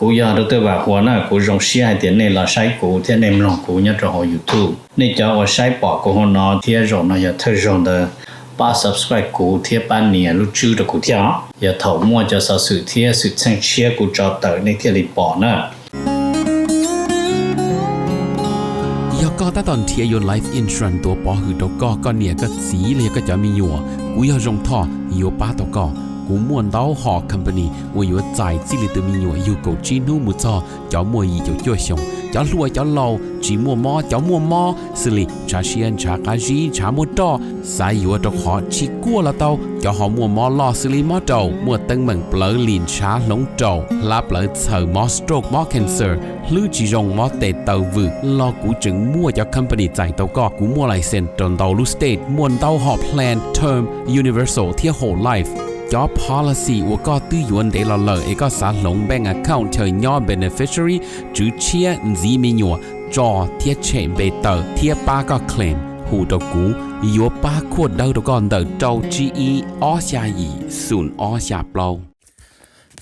Kuv yog Dr. Vam Huas na, kuv zoo siab hais tias nej los saib kuv thiab nej mloog kuv nyob rau hauv YouTube. Nej cov uas saib pom kuv hauv no thiab zaum no yog thawj zaug ntawd, pab subscribe kuv thiab pab nias lub tswb rau kuv thiab os. Yog thaum muaj cov xov xwm thiab xwm txheej tshiab kuv tso tawm nej thiaj li pom na. Yog koj tab tom nrhiav yuav life insurance tuav pov hwm rau koj, koj niam koj txiv los yog koj cov me nyuam, kuv yog Zoo Thoj yuav pab tau koj. Kuv muaj ntau hom company uas yuav txais txij li tus me nyuam yug kaum tsib hnub mus txog cov muaj yim caum cuaj xyoos, cov hluas cov laus, tsis muaj mob cov muaj mob, xws li ntshav siab ntshav qab zib ntshav muaj roj, xav yuav rau qhov tsis kuaj los tau, cov ho muaj mob loj xws li mob raum, muaj teeb meem plawv lim ntshav hloov raum, hlab plawv txhaws, mob stroke mob cancer, hlwb tsis zoo mob tes taw vwm los kuv tseem muaj cov company txais tau koj. Kuv muaj license rau ntau lub state, muaj ntau hom plan term, universal thiab whole life. Cov policy uas koj twb yuav ntev los lawm es koj xav hloov bank account chaw nyob beneficiary, tswv tshiab, ntxiv me nyuam, tso thiab tshem npe tawm thiab pab koj claim, hu rau kuv, yuav pab khuaj dawb rau koj ntawm rau tsib ib ob xya yim xoom ob xya plaub.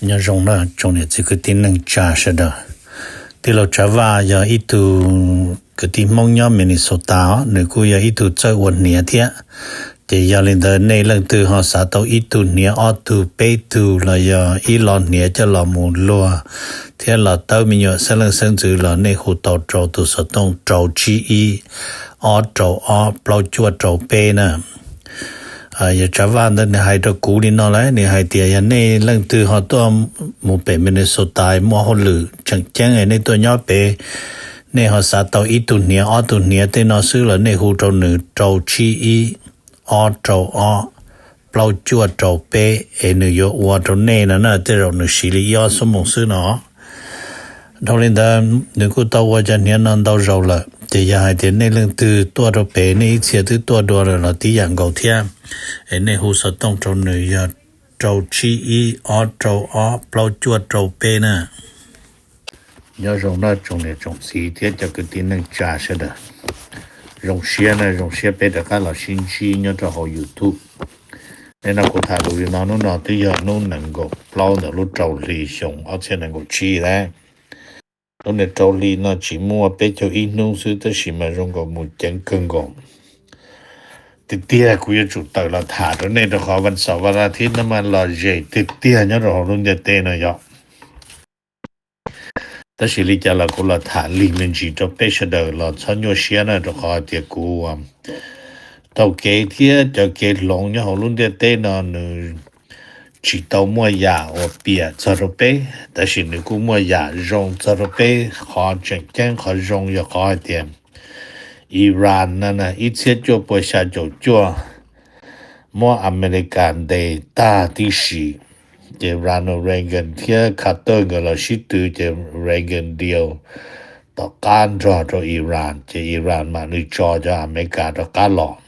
Nyob zoo na tsoom niam txiv kwv tij neej tsa sawv daws. Tij laug Tsav Vaj yog ib tug kwv tij Hmoob nyob Minnesota os, nws kuj yog ib tug txawj ua hniav thiab. Ces yog li ntawd nej leej twg ho xav tau ib tug hniav ob tug peb tug los yog ib lo hniav coj los mus luag thiab los tawb me nyuam xeeb leej xeeb ntxwv los nej hu tau rau tus xov tooj rau tsib ib ob rau ob plaub cuaj rau peb na. Yog Tsav Vaj ntawd nws hais rau kuv li no lawm, nws hais tias yog nej leej twg ho tuaj mus pem Minnesota muaj hauj lwm tseem ceeb nej tuaj nyob pem, nej ho xav tau ib tug hniav ob tug hniav tej no xwb los nej hu rau nws rau tsib ib ob rau ob plaub cuaj rau peb es nws yuav ua rau nej no na, tej zaum nws siv li ib ob xuab moos xwb no. Dhau li ntawd nws kuj tau ua cov hniav no ntau zaus lawm, ces yog hais tias nej leej twg tuaj rau pem nej ib txhia twb tuaj dua lawm los tib yam nkaus thiab, es nej hu xov tooj rau nws yog rau tsib ib ob rau ob plaub cuaj rau peb na. Nyob zoo no tsoom niam tsoom txiv thiab cov kwv tij neej tsa sawv daws. Zoo siab na, zoo siab peb rov qab los sib ntsib nyob rau hauv YouTube. Nim no kuv tham lus li no, hnub no twb yog hnub nees nkaum plaub ntawm lub rau hli xyoo ob txhiab nees nkaum tsib lawm. Lub niag rau hli no tsis muaj peb caug ib hnub xwb tab sis mas zoo nkaus mus ceev kawg nkaus. Tiag tiag kuv yuav tsum tawm los tham rau nej rau qhov vas xaum vas thib no mas lom zem tiag tiag nyob rau hauv lub ntiaj teb no yog. Tab sis li cas los kuv los tham lig me ntsis rau peb sawv daws los txhob nyuaj siab na, rau qhov tias kuv taug kev thiab cov kev hloov nyob hauv lub ntiaj teb no nws tsis tau muaj yam uas piam txog rau peb, tab sis nws kuj muaj yam zoo txog rau peb. Qhov tseem ceeb qhov zoo yog qhov hais tias Iran no ib txhiab cuaj pua xya caum cuaj muab Amelikas ntes tag tib si, ces Ronald Reagan thiab Carter nkawd los sib tw ces Reagan deal tom qab nrog rau Iran, ces Iran mam li tso cov Amelikas rov qab los.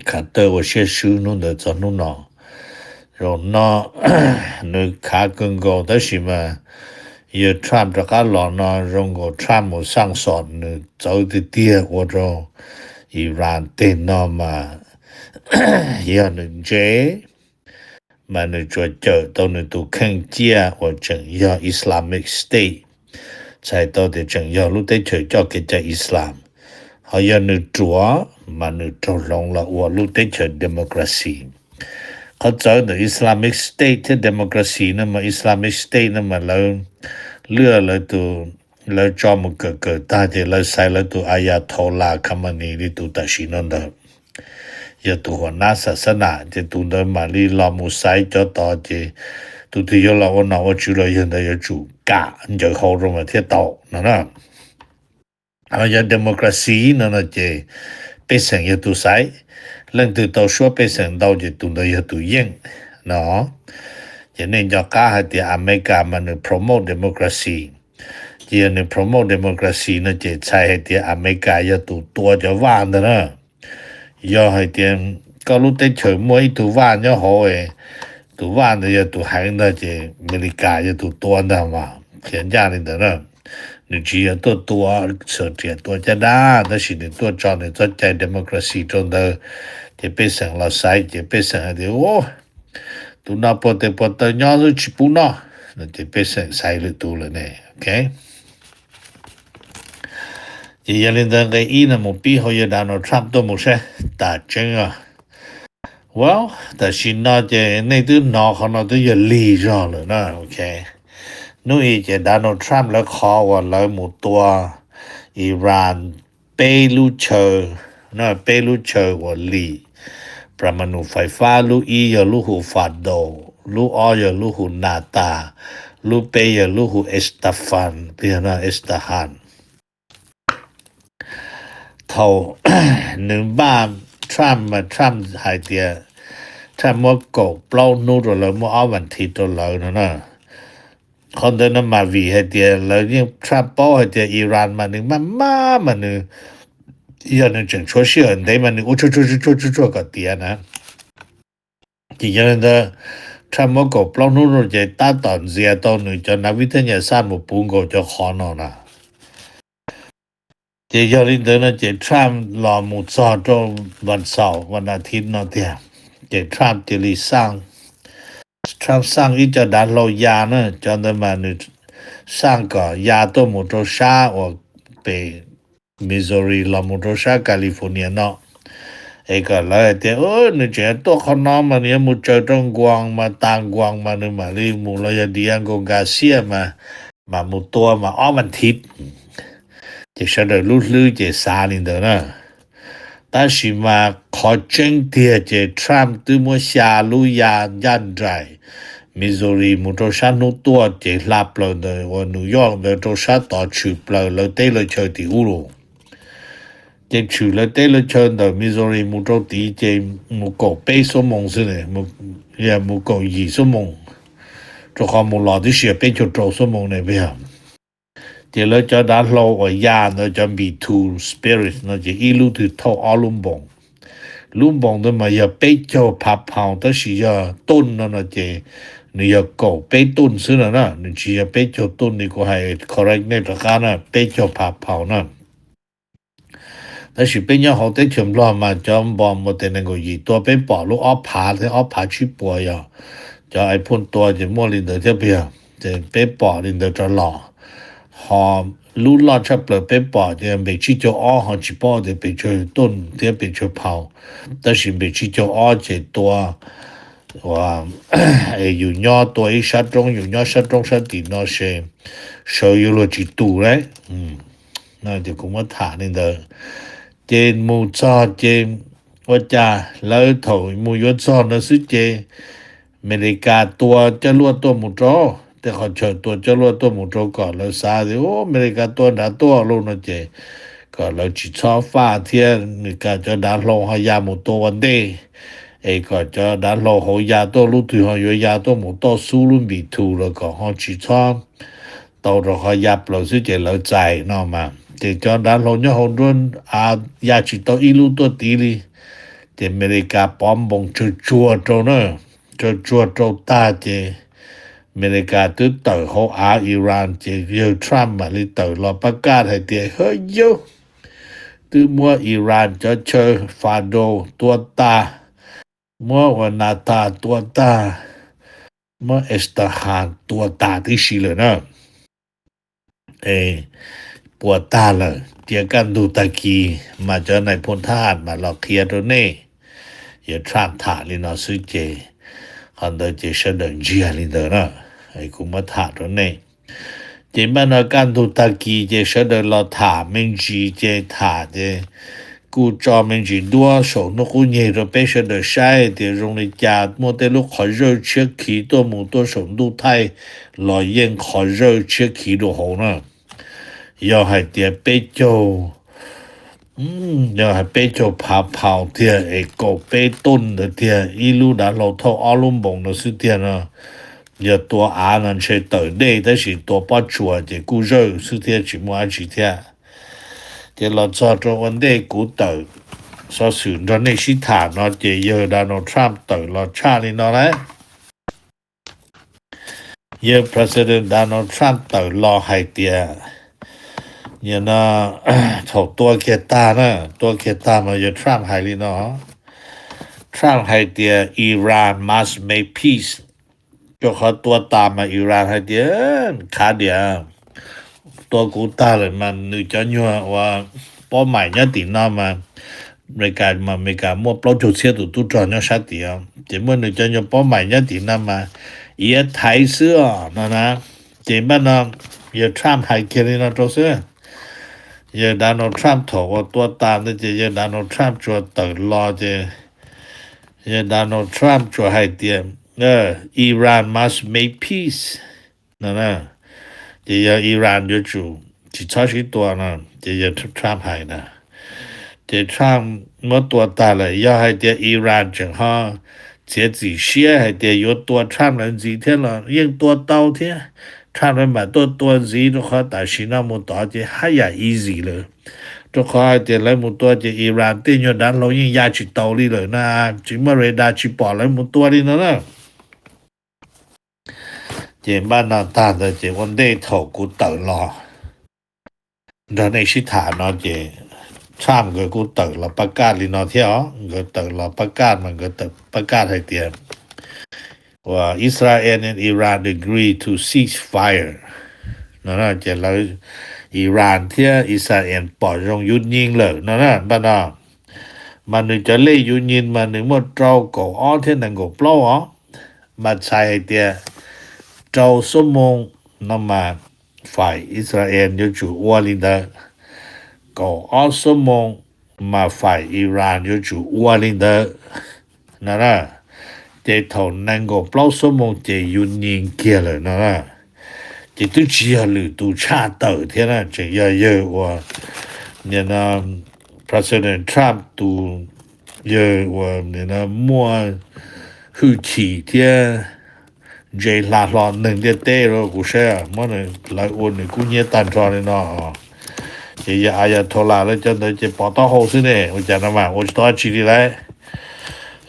Carter ua siab swb hnub ntawd txog hnub no. Zaum no nws khav kawg nkaus tab sis mas yog Trump rov qab los no zoo nkaus Trump mus xaj xom nws txawv tiag tiag ua rau Iran teg no mas yog nws ntse mas nws tsuas cawm tau nws tus kheej ciaj uas tseem yog Islamic State, txhais tau tias tseem yog lub teb chaws coj kev cai Islam. Ho yog nws ruam mas nws raug hloov los ua lub teb chaws democracy. Qhov txawv ntawm Islamic State thiab democracy no mas Islamic State no mas lawv lwaj lawv tso mus kawm kawm tag ces lawv xaiv lawv tus Ayatollah Khamenei li tus tam sim no ntawd yog tus huam nab xam xab nam, ces tus ntawd mam li los mus xaiv cov tod ces tus twg yuav los ua nom ua tswv los yog ntawd yuav tsum kam ncaws hau rau mas thiaj tau no na. Ho yog democracy no no ces pej xeem yog tus xaiv, leej twg tau suab pej xeem ntau ces tus ntawd yog tus yeej no. Ces nej nco qab hais tias Amelikas mas nws promote democracy. Ces yog nws promote democracy no ces txhais hais tias Amelikas yog tus tua cov vaj ntag na. Yog hais tias koj lub teb chaws muaj ib tug vaj nyob hauv, tus vaj ntawd yog tus heev ntag ces Amelikas yog tus tua ntag mas qhia ncaj li ntawd na. Nws tsis yog tuaj tua Xwm Riam tua caj dab tab sis nws tuaj tso nws txoj cai democracy rau ntawd, ces pej xeem los xaiv ces pej xeem hais tias tus no puas tes puas taw nyob xwb tsis pub noj, Ces peb xeem xaiv lwm tus lawm ne, ok. Ces yog li ntawd nqe ib no mus pib hauv yawg Donald Trump tuaj mus saib tas tseeb os. Well, tam sim no ces nej twb hnov qhov no twb yog lig zog lawm na, ok. Hnub i ces Donald Trump lawv qhov uas lawv mus tua Iran peb lub chaw, peb lub chaw uas lim pram ma nus fais fab, lub ib yog lub hu Fordow, lub ob yog lub hu Natanz, lub peb yog lub hu Isfahan, Isfahan. Thaum nws npaj Trump mas Trump hais tias Trump muab kaum plaub hnub rau lawv, muab ob vas thiv rau lawv no na. Qhov ntawd no mas vim hais tias lawv yeej Trump paub hais tias Iran mas nws maj maj mas nws, yog nws tseem tshuav sij hawm ntev mas nws ua tsuag tsuag tsuag tsuag kom tiav na. Ces yog li ntawd Trump muab kaum plaub hnub rau ces tab tom ntxias tau nws cov nav vib thab nyas xaj mus puv nkaus cov qhov no na. Ces yog li ntawd no ces Trump los mus txog rau vas xaum vas as thiv no tiag, ces Trump cia li xaj, Trump xaj ib co dav hlau ya na, cov ntawd mas nws xaj kom ya tuaj mus rau sab uas pem Missouri los mus rau sab California no. Es kom lawv hais tias nws tseem tuaj qhov no mas nws yuav mus tsaws rau Guam mas tas Guam mas nws mam li mus, los yog Diego Garcia mas mam mus tua mas ob vas thiv. Ces sawv daws lub hlwb ces xav li ntawd na. Tab sis mas qhov tseeb tiag ces Trump twb muab xya lub ya ncaj nraim Missouri mus rau sab hnub tuaj ces hla plaws ntawm uas New York ntawd rau sab tod tshwm plaws lawv teb lawv chaw tim ub los. Ces tshwm lawv teb lawv chaw ntawm Missouri mus rau tid ces mus kaum peb xuab moos xwb, mus kaum yim xuab moos, rau qhov mus los tib si peb caug rau xuab moos ne peb yog. Ces lawv cov dav hlau uas ya ntawd cov B two Spirit no ces ib lub twg thauj ob lub npoos. Lub npoos ntawd mas yog peb caug phav phaus, tab sis yog tuj no no ces nws yog kaum peb tuj xwb no na, nws tsis yog peb caug tuj li kuv hais correct nej rov qab na, peb caug phav phaus na. Tab sis peb nyob hauv teb chaws Nplog mas cov npos mus tes nees nkaum yim tua peb pom lub ob phav thiab ob phav tsib puas yog, cov iPhone tua ces muaj li ntawd thiab peb yog, ces peb pom li ntawd rov los. Ho lub loj tshaj plaws peb pom ces npe tsib caug ob, ho tsis paub tias pes tsawg tuj thiab pes tsawg phaus, tab sis npe tsib caug ob ces tua uas yus nyob tua ib sab roob, yus nyob sab roob sab tim no se sawv yuav luag tsis tus lawm. No ces kuv muab tham li ntawd. Ces mus txog ces ua cas lawv thaum mus yuav txog ntawd xwb ces Amelikas tua coj luaj tuaj mus rau, tej qhov chaw tua coj luaj tuaj mus rau kom lawv xav tias Amelikas tua nrad tuaj lauj no ces kom lawv tsis txhob faj thiab Amelikas cov dav hlau ho ya mus tua ua ntej, es kom cov dav hlau hauv ya tuaj lub twg ho yuav ya tuaj mus toj xub lub npis thus los kom ho tsis txhob tau rau qhov ya plaws xwb ces lawv txais no mas ces cov dav hlau nyob hauv nruab av ya tsis tau ib lub tuaj tid li. Ces Amelikas pov npoos tsawg tsuag rau na, tsawg tsuag rau tag ces Amelikas twb tawm hauv av Iran ces yawg Trump mam li tawm los pab kaj hais tias hawb yaub, twb muab Iran cov chaw Fordow tua tas, muab uas Natanz tua tag, muab Isfahan tua tas tib si lawm na. Puas tag lawm, cia kaj ntug tag kis mas cov nais phoo thab ham mam los qhia rau nej. Yawg Trump tham li no xwb ces qhov ntawd ces sawv daws ntsiag li ntawd na. Kuv muab tham rau nej. Ces npaj no kaj ntug tag kis ces sawv daws los tham me ntsis ces tham ces kuj tso me ntsis duab saum hnub qub nyeg rau peb sawv daws saib tias zoo li cas, muaj tej lub qhov zawj tshiab khiv tuaj mus tuaj saum ntuj thaij los yeej qhov zawj tshiab khiv dua hauv na. Yog hais tias peb caug, yog hais peb caug phav phaus tiag es kaum peb tuj ntawd tiag, ib lub dav hlau thauj ob lub npoos ntawd xwb tiag no, yog tua av no ntshe tawm dej tab sis tua pob tsuas ces kuj zawj xwb thiab tsis muaj dab tsi thiab. Ces los txog rau ua ntej kuv tawm xov xwm nrog nej sib tham no ces yawg Donald Trump tawm los tshaj li no lawm. Yawg President Donald Trump tawm los hais tias, no, thaum tua kiag tag na, tua kiag tag mas yawg Trump hais li no, Trump hais tias Iran must make peace, Rau qhov tua tas mas Iran hais tias khav diam, tua kuv tag lawm mas nws cov nyuag uas pob maim nyob tim no mas Amelikas mas Amelikas muaj plaub caug txhiab tus tub rog nyob sab tim, ces muaj nws cov nyuag pob maim nyob tim no mas iav thaiv xwb os no na. Ces npaj no yawg Trump hais kiag li no rau xwb. Yawg Donald Trump thaum uas tua tas ntawd ces yawg Donald Trump tsuas tawm los ces yawg Donald Trump tsuas hais tias Iran must make peace no. Ces yog Iran yuav tsum tsis txhob sib tua no, ces yawg Trump hais na. Ces Trump muab tua tag lawm, yog hais tias Iran tseem ho txiav txim siab hais tias yuav tua Trump lawv ntxiv thiab los yeej tua tau thiab. Trump lawv mam tuaj tua ntxiv rau qhov tam sim no mus tod ces haj yam easy lawm. Rau qhov hais tias lawv mus tua ces Iran tej nyuag dav hlau yeej ya tsis taus li lawm na, tsis muaj radar tsis pom lawv mus tua li no na. Ces npaj no tag ntawd ces ua ntej thaum kuv tawm los nrog nej sib tham no ces Trump nkawd kuj tawm los pab kaj li no thiab os. Nkawd tawm los pab kaj mas nkawd tawm pab kaj hais tias uas Israel and Iran agree to ceasefire no, ces lawv Iran thiab Israel pom zoo yus nyees lawm no na npaj no. Mas nws cov lej yus nyees mas nws muaj rau kaum ob thiab nees nkaum plaub os. Mas txhais hais tias rau xuab moos no mas faim Israel yuav tsum ua li ntawd, kaum ob xuab moos mas faim Iran yuav tsum ua li ntawd no na. Ces thaum nees nkaum plaub xuab moos ces yus nyees kiag lawm no na. Ces twb tsis yog lwm tus tshaj tawm thiab na, tseem yog yawg uas President Trump tus yawg uas muaj hwj chim thiab ntse hla hlo neeg ntiaj teb rau kuv saib, muab lawv ua nws kub hnyiab tag nrho li no. Ces yog Ayatollah lawv cov ntawd ces pov taub hau xwb ne, ua cas no mas ua tsis tau dab tsi li lauj.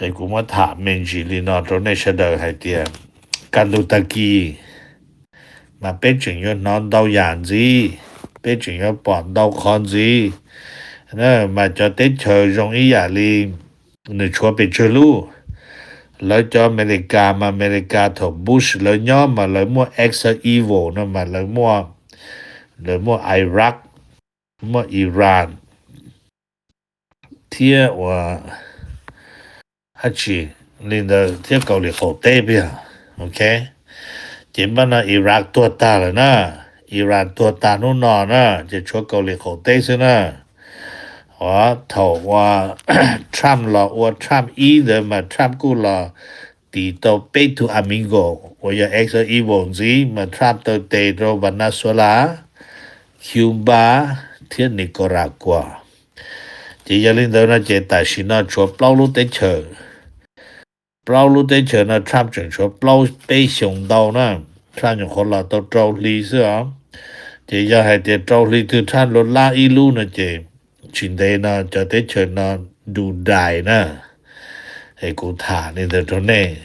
Es kuv muab tham me ntsis li no rau nej sawv daws hais tias kaj ntug tag kis mas peb tseem yuav hnov ntau yam ntxiv, peb tseem yuav pom ntau qhov ntxiv. Mas cov teb chaws zoo ib yam li nws tshuav pes tsawg lub, lawv cov Amelikas mas Amelikas thaum Bush lawv nyob mas lawv muaj Axis evil no mas lawv muaj, lawv muaj Iraq, muaj Iran, thiab uas dab tsi li ntawd thiab Kaus Lim qaum teb peb yog, ok. Ces npaj no Iraq tuag tag lawm na, Iran tuag tag hnub no na, ces tshuav Kaus Lim qaum teb xwb na. Thaum uas Trump los ua Trump ib ntawd mas Trump kuj los tis tau peb tug amigo uas yog Axis evil ntxiv mas Trump taw tes rau Venezuela, Cuba thiab Nicaragua. Ces yog li ntawd no ces tam sim no tshuav plaub lub teb chaws. Plaub lub teb chaws no Trump tseem tshuav plaub peb xyoos ntau na, Trump nyuam qhuav los tau rau hli xwb os. Ces yog hais tias rau hli twg Trump luag lab ib lub no ces tsis ntev no cov teb chaws no du dais na. Es kuv tham li ntawd rau nej.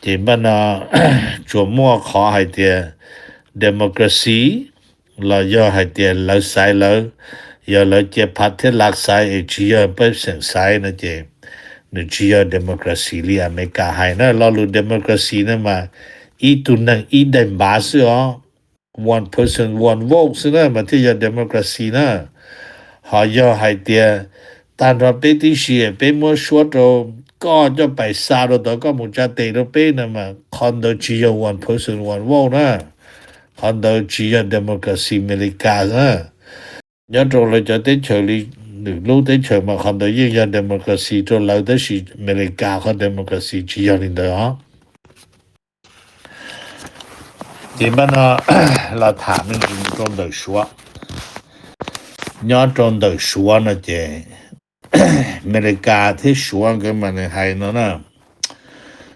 Ces npaj no tsuas muaj qhov hais tias democracy los yog hais tias lawv xaiv lawv, yog lawv cia phav thiab lav xaiv es tsis yog pej xeem xaiv no ces nws tsis yog democracy li Amelikas hais na. Lo lus democracy no mas ib tug neeg ib daim npav xwb os, one person one vote xwb na mas thiaj yog democracy na. Ho yog hais tias tag nrho peb tib si peb muab suab rau koj coj pais xa rau tod koj mus tsa tes rau peb no mas qhov ntawd tsis yog one person one vote na. Qhov ntawd tsis yog democracy Amelikas na. Nyob rau lawv cov teb chaws li lwm lub teb chaws mas qhov ntawd yeej yog democracy rau lawv tab sis Amelikas qhov democracy tsis yog li ntawd os. Ces npaj no los tham me ntsis rau ntawm Suav. Nyob rau ntawm Suav no ces Amelikas thiab Suav nkawd mas nws hais no na.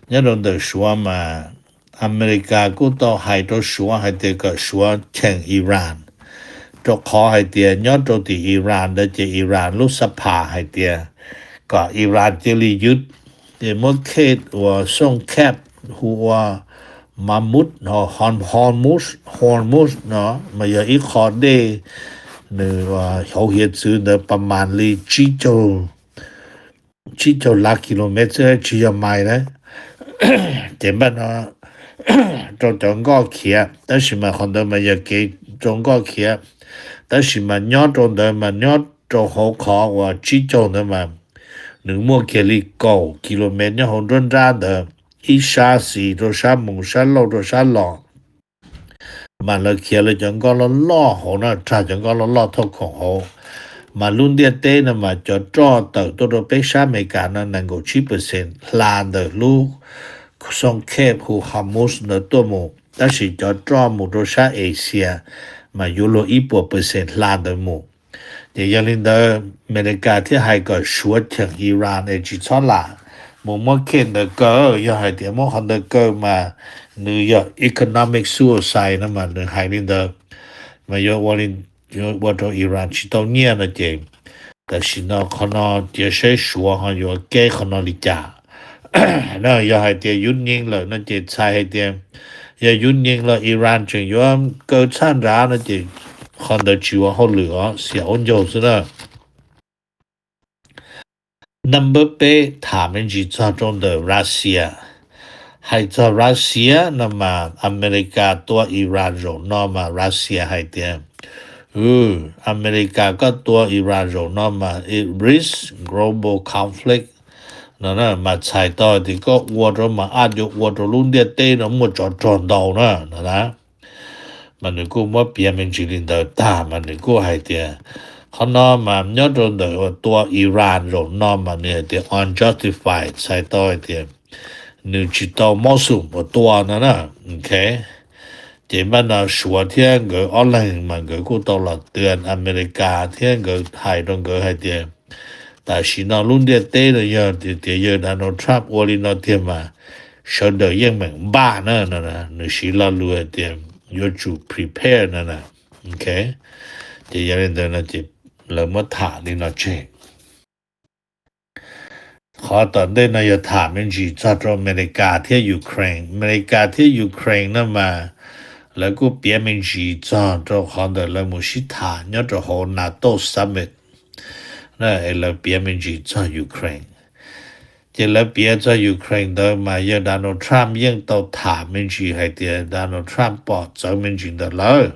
Nyob rau ntawm Suav mas Amelikas kuj tau hais rau Suav hais tias kom Suav cheem Iran, rau qhov hais tias nyob rau tim Iran ntawd ces Iran lub xab phas hais tias kom Iran cia li ywd, ces muab khe uas xooj kab hu ua Mamud, Hormuz, Hormuz no mas yog ib qho dej, nws hauv hiav txwv ntawd pas mas li tsib caug, tsib caug lab kilomev tsis yog mais na. Ces npaj no rau cov nkoj khiav, tab sis mas qhov ntawd mas yog kev rau nkoj khiav, tab sis mas nyob rau ntawd mas nyob rau hauv qhov uas tsib caug ntawd mas nws muaj kiag li kaum kilomev nyob hauv nruab nrab ntawd, ib sab xis rau sab mus, sab laug rau sab los. Mas lawv khiav lawv cov nkoj loj loj hauv na, rag cov nkoj loj loj thauj khoom hauv. Mas lub ntiaj teb no mas cov roj tawm tuaj rau peb sab Amelikas no nees nkaum tsib percent hla ntawm lub xoo khej hu Hormuz ntawd tuaj mus, tab sis cov roj mus rau sab Asia mas yuav luag ib puas percent hla ntawd mus. Ces yog li ntawd Amelikas thiaj hais kom suav cheem Iran es tsis txhob lam mus muab case ntawd kaw, yog hais tias muab qhov ntawd kaw mas nws yog economic suicide no mas nws hais li ntawd, mas yuav ua li, yuav ua rau Iran tsis tau nyiaj no ces tam sim no qhov no cia saib suav ho yuav keb qhov no li cas. Na yog hais tias yuav nyeem lawm no ces txhais hais tias yog yuav nyeem los Iran tseem yuav kaw txhaj nrad no ces qhov ntawd tsis ua hauj lwm os, xiam ua ncaug xwb na. Number peb, tham me ntsis txog rau ntawm Russia. Hais txog Russia no mas Amelikas tua Iran zaum no mas Russia hais tias, Amelikas koj tua Iran zaum no mas it risk global conflict no na, mas txhais tau tias koj ua rau mas ab yuav ua rau lub ntiaj teb no muaj tsov rog ntau na no na. Mas nws kuj muab piav me ntsis li ntawd tag mas nws kuj hais tias qhov no mas nyob rau ntawm uas tua Iran zaum no mas nws hais tias unjustified, txhais tau hais tias nws tsis tau mob xum uas tua no na. Ok, ces npaj no suav thiab nkawd ob leeg mas nkawd kuj tau los twv Amelikas thiab nkawd hais rau nkawd hais tias tam sim no lub ntiaj teb no yog tias yawg Donald Trump ua li no tiag mas sawv daws yeej meem npaj na no, nws siv lo lus hais tias yuav tsum prepare no na. Ok, ces yog li ntawd no ces lawv muab tham li no tseg. Qhov tom ntej no yog tham me ntsis txog rau Amelikas thiab Ukraine. Amelikas thiab Ukraine no mas lawv kuj piav me ntsis txog rau qhov ntawm lawv mus sib tham nyob rau hauv NATO summit na, es lawv piav me ntsis txog Ukraine. Ces lawv piav txog Ukraine ntawd mas yawg Donald Trump yeej tau tham me ntsis hais tias Donald Trump pom txawv me ntsis ntawm lawv.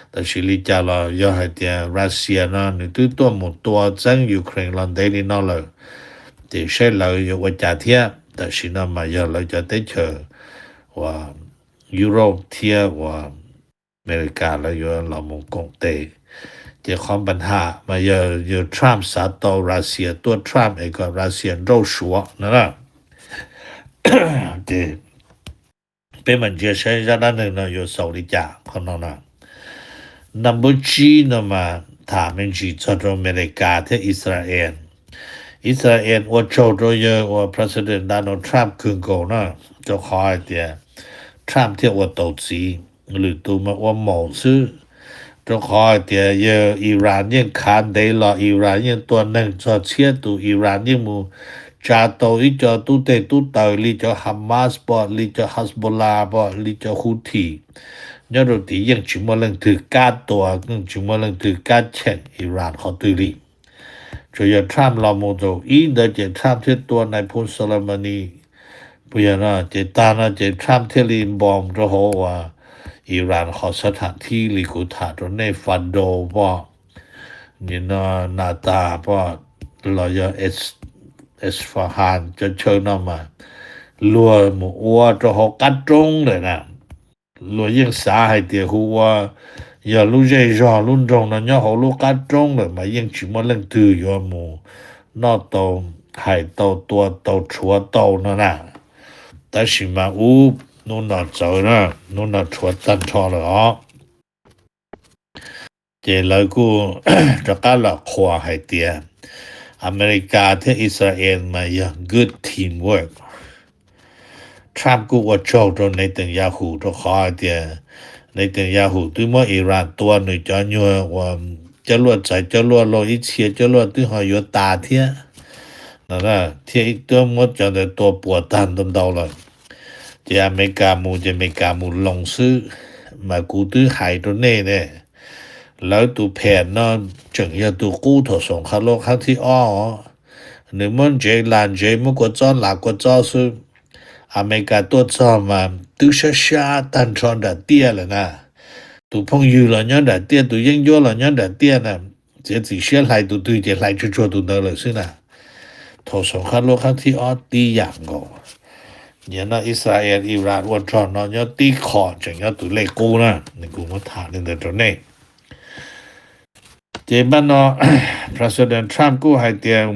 Tab sis li cas los yog hais tias Russia no nws twb tuaj mus tua txeeb Ukraine los ntev li no lawm, ces saib lawv yuav ua cas thiab. Tam sim no mas yog lawv cov teb chaws uas Europe thiab uas Amelikas lawv yuav los mus koom tes. Ces qhov npa nham mas yog yawg Trump xav tau Russia tuaj Trump es kom Russia nrauj suav no na. Ces peb mam ntsia saib zaj dab neeg no yuav xaus li cas qhov no na. Number tsib no mas tham me ntsis txog rau Amelikas thiab Israel. Israel ua tsaug rau yawg uas President Donald Trump kawg nkaus na, rau qhov hais tias Trump thiaj ua tau txiv, lwm tus mas ua maum xwb. Rau qhov hais tias yawg Iran yeej khav ntev los Iran yeej tua neeg txog txhiab tus, Iran yeej mus tsa tau ib co tub teg tub taws li cov Hamas pom, li cov Hezbollah pom, li cov Houthi. Nyob rau tid yeej tsis muaj leej twg kam tua, yeej tsis muaj leej twg kam cheem Iran qhov twg li. Tsuas yog Trump los mus thaum ib ntawd ces Trump thiaj tua nais phoo Soleimani. Puas yog no ces tag no ces Trump thiaj li npom rau hauv uas Iran qhov xab tham thib li kuv tham rau nej, Fordow pom, nim no Natanz pom, los yog Isfahan, cov chaw no mas luag mus ua rau hauv qab roob lawm na. Luag yeej xav hais tias hu ua yog lub zej zog lub nroog no nyob hauv lub qab roob lawm mas yeej tsis muaj leej twg yuav mus noj tau, hais tau, tua tau, rhuav tau no na. Tab sis mas ub, hnub no txawv na, hnub no rhuav tag nrho lawm os. Ces lawv kuj rov qab los qhuas hais tias Amelikas thiab Israel mas yog good teamwork. Trump kuj ua tsaug rau Netanyahu rau qhov hais tias Netanyahu twb muab Iran tua nws cov nyuag uas coj luaj txais coj luaj los ib txhia coj luaj twb ho yuav tas thiab no, thiab twb muab cov ntawd tua puas tag ntau ntau lawm. Ces Amelikas mus ces Amelikas mus loos xwb, mas kuv twb hais rau nej ne, lawv tus phem no tseem yog tus qub thaum xoom qhov loj qhab thib ob os. Nws muab ntsev las ntsev, muab kua txob las kua txob xwb. Amelikas tuaj txog mas twb sab sab tag nrho nram tiaj lawm na. Tus phooj ywg los nyob nram tiaj, tus yeeb ncuab los nyob nram tiaj na. Txiav txim siab hlais tus twg ces hlais tsuag tsuag tus ntawd lawm xwb na. Thaum xoom khab luab khab thib ob tib yam nkaus. Nim no Israel Iran ua rog no nyob tib qho tseem nyob tus lej qub na, nws kuv muab tham li ntawd rau nej. Ces npaj no President Trump kuj hais tias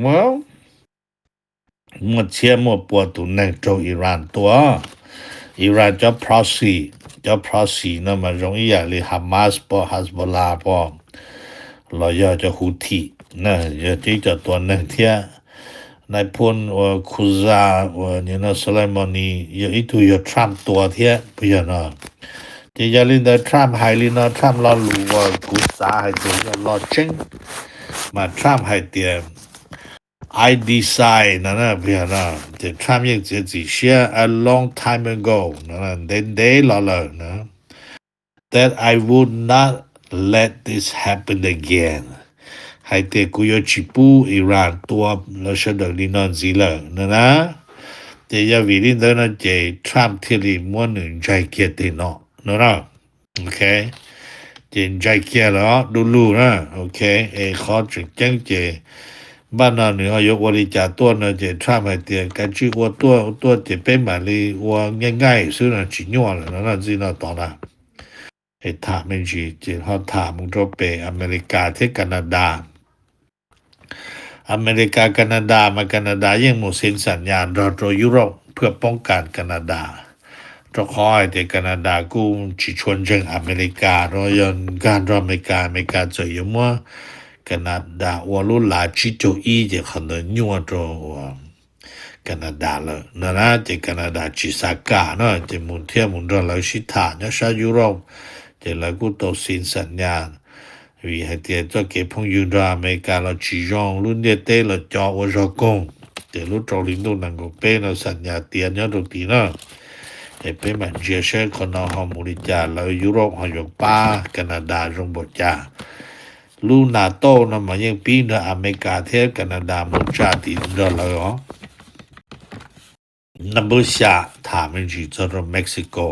muaj txhiab muaj pua tus neeg raug Iran tua. Iran cov proxy, cov proxy no mas zoo ib yam li Hamas pom, Hezbollah pom, los yog cov Houthi, yog cov ib co tua neeg thiab. Nais phoo uas Qasem uas nim no Soleimani yog ib tug yog Trump tua thiab puas yog no. Ces yog li ntawd Trump hais li no, Trump lo lus uas kuv xav hais tias yog lo tseeb, mas Trump hais tias I decide no, ces Trump yeej txiav txim siab a long time ago, ntev ntev los lawm na, that I would not let this happen again, hais tias kuv yuav tsis pub Iran tua lawv sawv daws li no ntxiv lawm no na. Ces yog vim li ntawd no ces Trump thiaj li muab nws ntsaig kiag tej no no na. Ok, ces ntsaig kiag lawm du lug na. Ok, es qhov tseem ceeb ces npaj no nws ho yuav ua li cas tuaj no ces Trump hais tias kav tsij ua tuaj, ua tuaj ces peb mam li ua nqaij nqaij xwb no, tsis nyuaj lawm no, txij no tod na. Es tham me ntsis ces ho tham mus rau pem Amelikas thiab Kanadas. Amelikas Kanadas mas Kanadas yeej mus xeev xam nyas nrog rau Europe phwj poob kas Kanadas, rau qhov hais tias Kanadas kuj tsis tshua ntseeg Amelikas, rau yog nkag nrog Amelikas, Amelikas txawm yuav muab Kanadas ua lub lav tsib caug ib ces qhov ntawd nyuaj rau Kanadas lawm no na, ces Kanadas tsis xav kam na, ces mus thiaj mus nrog lawv sib tham nyob sab Europe, ces lawv kuj tau xeev xam nyas, vim hais tias txoj kev phooj ywg nrog Amelikas los tsis zoo, lub ntiaj teb los co ua zog koog, ces lub rau hli ntuj nees nkaum peb no xam nyas tiav nyob rau tid na. Es peb mam ntsia saib qhov no ho mus li cas, lawv Europe ho yuav pab Kanadas zoo npaum cas. Lub NATO no mas yeej pib nrog Amelikas thiab Kanadas mus tsa tid nrog lawv os. Number xya, tham me ntsis txog rau Mexico,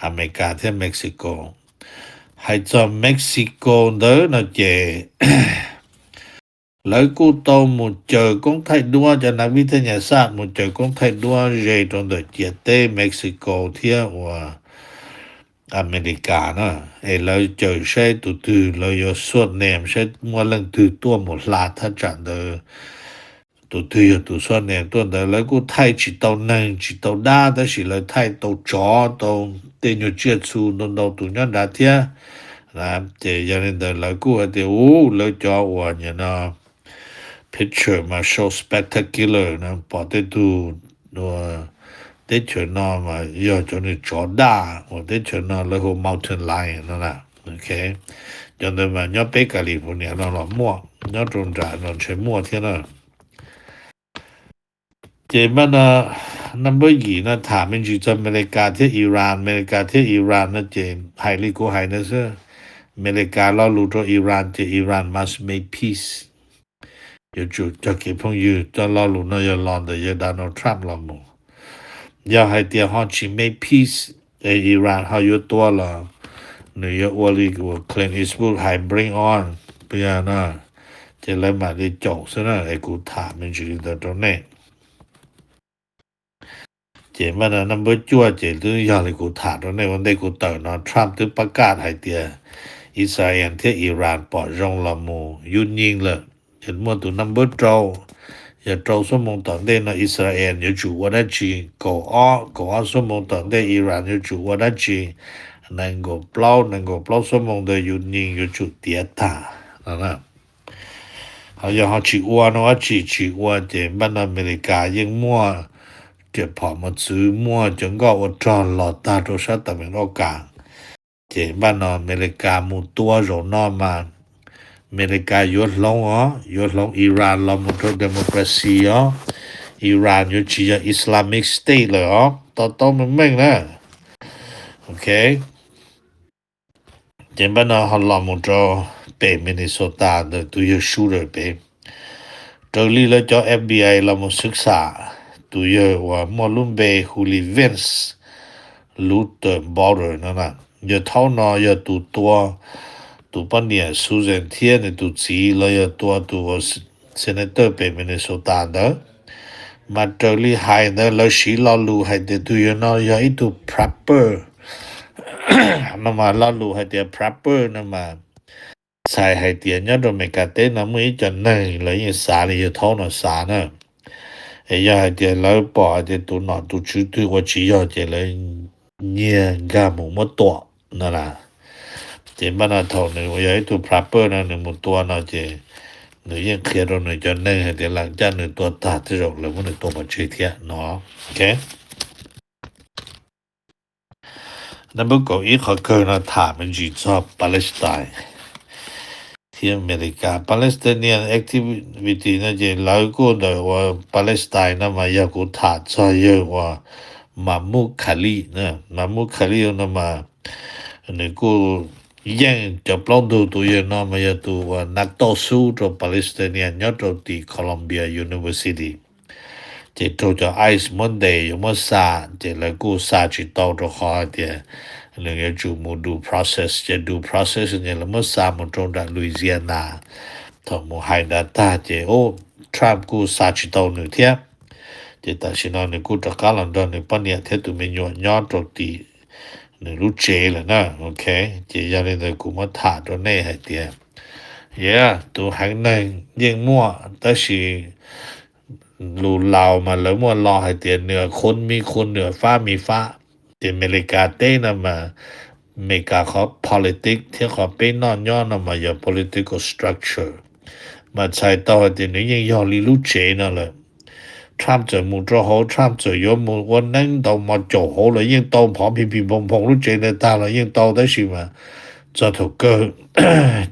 Amelikas thiab Mexico. Hais txog Mexico ntawd no ces lawv kuj tau mus caws koob thaij duab, cov nav vij thaj nyas xaj mus caws koob thaij duab ze rau ntawm ciam teb Mexico thiab uas Amelikas na, es lawv caws saib tus twg lawv yuav xuaj nees saib muaj leej twg tuaj mus hla thaj tsam ntawd, tus twg yog tus xuaj nees tuaj ntawd. Lawv kuj thaij tsis tau neeg tsis tau dab, tab sis lawv thaij tau tsov, tau tej nyuag tsiaj txhu ntau ntau tus nyob nrad thiab. Ces yog li ntawd lawv kuj hais tias u, lawv cov uas nim no picture mas show spectacular no, pom tej tug teb chaws no mas yog cov nws tsov daj uas teb chaws no lawv hu mountain lion no na. Cov ntawd mas nyob peb California no los muaj, nyob rau nram no ntshe muaj thiab na. Ces npaj no number yim no tham me ntsis txog Amelikas thiab Iran. Amelikas thiab Iran no ces hais li kuv hais no xwb, Amelikas lo lus rau Iran ces Iran must make peace, yuav tsum cog kev phooj ywg. Cov lo lus no yog los ntawm yawg Donald Trump los mus. Yog hais tias ho tsis make peace, Iran ho yuav tua los nws yuav ua li uas Clint Eastwood hais bring on, no, ces lawv mam li caum xwb na. Es kuv tham me ntsis li ntawd rau nej. Ces npaj no number cuaj ces twb yog li kuv tham rau nej ua ntej kuv tawm no, Trump twb pab kaj hais tias Israel thiab Iran pom zoo los mus yub nyeej lawm. Ces muaj tus number rau, yog rau xuab moos tom ntej no Israel yuav tsum ua dab tsi, kaum ob, kaum ob xuab moos tom ntej Iran yuav tsum ua dab tsi, nees nkaum plaub, nees nkaum plaub xuab moos ntawd yus nyeej yuav tsum tiav tag no. Ho yog ho tsis ua no dab tsi, tsis ua ces npaj no Amelikas yeej muaj riam phom mos txwv, muaj cov nkoj ua rog los tag rau sab tawm mees doj kas. Ces npaj no Amelikas mus tua zaum no mas Amelikas yuav hloov os, yuav hloov Iran los mus rau democracy os. Iran yuav tsis yog Islamic State lawm os, to taub meej meej na. Ok, ces npaj no ho los mus rau pem Minnesota ntawm tus yawg Shooter pem. Raws li lawv cov F B I los mus xwb xam, tus yawg uas muaj lub npe hu li Vince Luther Bowers no na. Yawg thaub no yog tus tua tus poj niam Susan thiab nws tus txiv los yog tua tus senator pem Minnesota ntawd. Mas raws li hais ntawd lawv siv lo lus hais tias tus yawg no yog ib tug prepper no mas lo lus hais tias prepper no mas txhais hais tias nyob rau Amelikas teb no muaj ib co neeg lawv yeej xav li yawg thaub no xav na. Es yog hais tias lawv pom hais tias tus nom tus tswv twg ua tsis yog ces lawv nyiag nkag mus muab tua no na. Ces npaj no thaum nws yog ib tug prepper no nws mus tua no ces nws yeej qhia rau nws cov neeg hais tias lam caj nws tua tag tej zaum lawv muab nws tua pov tseg thiab no. Ok. Nab npawb kaum ib qhov kawg no tham me ntsis txog Palestine thiab Amelikas. Palestinian activity no ces lawv kuj ntawm uas Palestine no mas yog kuv tham txog yawg uas Mahmoud Khalid na. Mahmoud Khalid no mas nws kuj yeej cov plaub ntug tus yawg no mas yog tus uas nab toj xub rau Palestinian nyob rau tim Columbia University. Ces raug cov ice muab ntes yuav muab xa, ces lawv kuj xa tsis tau rau qhov hais tias nws yuav tsum mus due process, ces due process ces lawv muab xa mus rau nram Louisiana. Thaum mus hais nrad tag ces Trump kuj xa tsis tau nws thiab. Ces tam sim no nws kuj rov qab los nrog nws poj niam thiab tus me nyuam nyob rau tim nws lub tsev lawm na. Ok, ces yog li ntawd kuv muab tham rau nej hais tias, yeah, tus heev neeg yeej muaj, tab sis lus Laus mas lawv muaj lo hais tias nửa khôn mi khôn, nửa pháp mi pháp. Ces Amelikas teb no mas Amelikas qhov politics thiab qhov peb noj nyob no mas yog political structure. Mas txhais tau hais tias nws yeej yog li lub tsev no lawm. Trump txawm mus rau hauv, Trump txawm yuav mus ua neeb ntaus mos caum hauv los yeej tau, phov phi phi phoom phoom lub tsev ntawd tag los yeej tau, tab sis mas txog thaum kawg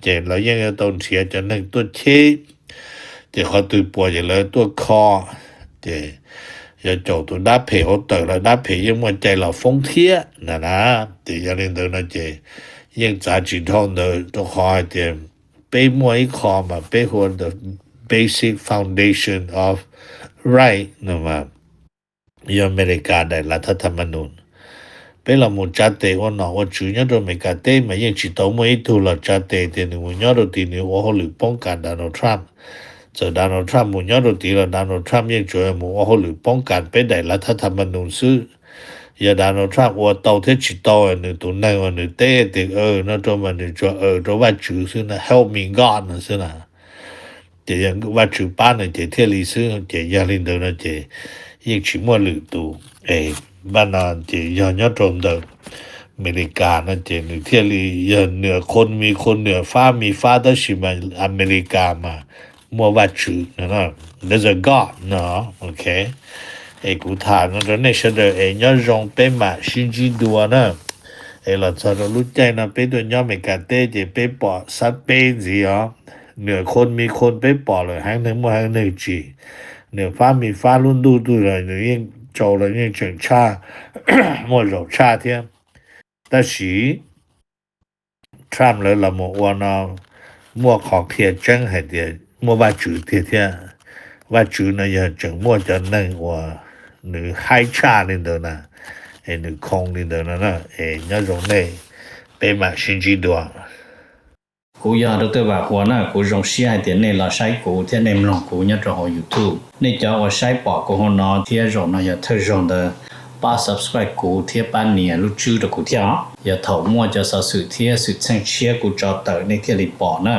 ces lawv yeej yuav tau nrhiav cov neeg tuaj cheb. Ces qhov twg puas ces lawv tuaj kho, ces yuav caum tus dab phem hauv tawm los dab phem yeej muaj cai los foob thiab na na. Ces yog li ntawd no ces yeej txav tsis dhau ntawd rau qhov hais tias peb muaj ib qho mas peb hu ua the basic foundation of right no mas yog Amelikas daim lav thab tham ma nus. Peb los mus tsa tes ua nom ua tswv nyob rau Amelikas teb mas yeej tsis tau muaj ib tug los tsa tes tias nws mus nyob rau tim nws ua hauj lwm poob kas Donald Trump. Txawm Donald Trump mus nyob rau tid los Donald Trump yeej tsuas mus ua hauj lwm poob kas peb daim lav thab tham ma nus xwb. Yog Donald Trump ua tau thiab tsis tau nws tus neeg uas nws teb tias aws no rau mas nws tsuas aws rau Vajtswv xwb na, help me God no xwb na. Ces yog Vajtswv pab nws ces thiaj li xwb, ces yog li ntawd no ces yeej tsis muaj lwm tus. Es npaj no ces yog nyob rau ntawm Amelikas no ces nws thiaj li yog nửa khôn mi khôn, nửa pháp mi pháp, tab sis mas Amelikas mas muaj Vajtswv no, there's a God no. Ok, es kuv tham no rau nej sawv daws es nyob zoo, peb mam sib ntsib dua na. Es los txog rau lub caij no peb tuaj nyob Amelikas teb ces peb pom xab peb ntxiv os. Nửa khôn mi khôn peb pom lawm, heev neeg muaj heev neeg tsim. Nửa pháp mi pháp lub ntuj twg los nws yeej tsaus los yeej tseem tshaj, muaj zaum tshaj thiab. Tab sis Trump lawv los mus ua no muaj qhov qhia tseeb hais tias muaj Vajtswv tiag thiab. Vajtswv no yog tseem muaj cov neeg uas nws haib tshaj li ntawd na, es nws khoo li ntawd no na. Es nyob zoo nej, peb mam sib ntsib dua. Kuv yog Dr. Vam Huas na, kuv zoo siab hais tias nej los saib kuv thiab nej mloog kuv nyob rau hauv YouTube. Nej cov uas saib pom kuv hauv no thiab zaum no yog thawj zaug ntawd, pab subscribe kuv thiab pab nias lub tswb rau kuv thiab os. Yog thaum muaj cov xov xwm thiab xwm txheej tshiab kuv tso tawm nej thiaj li pom na.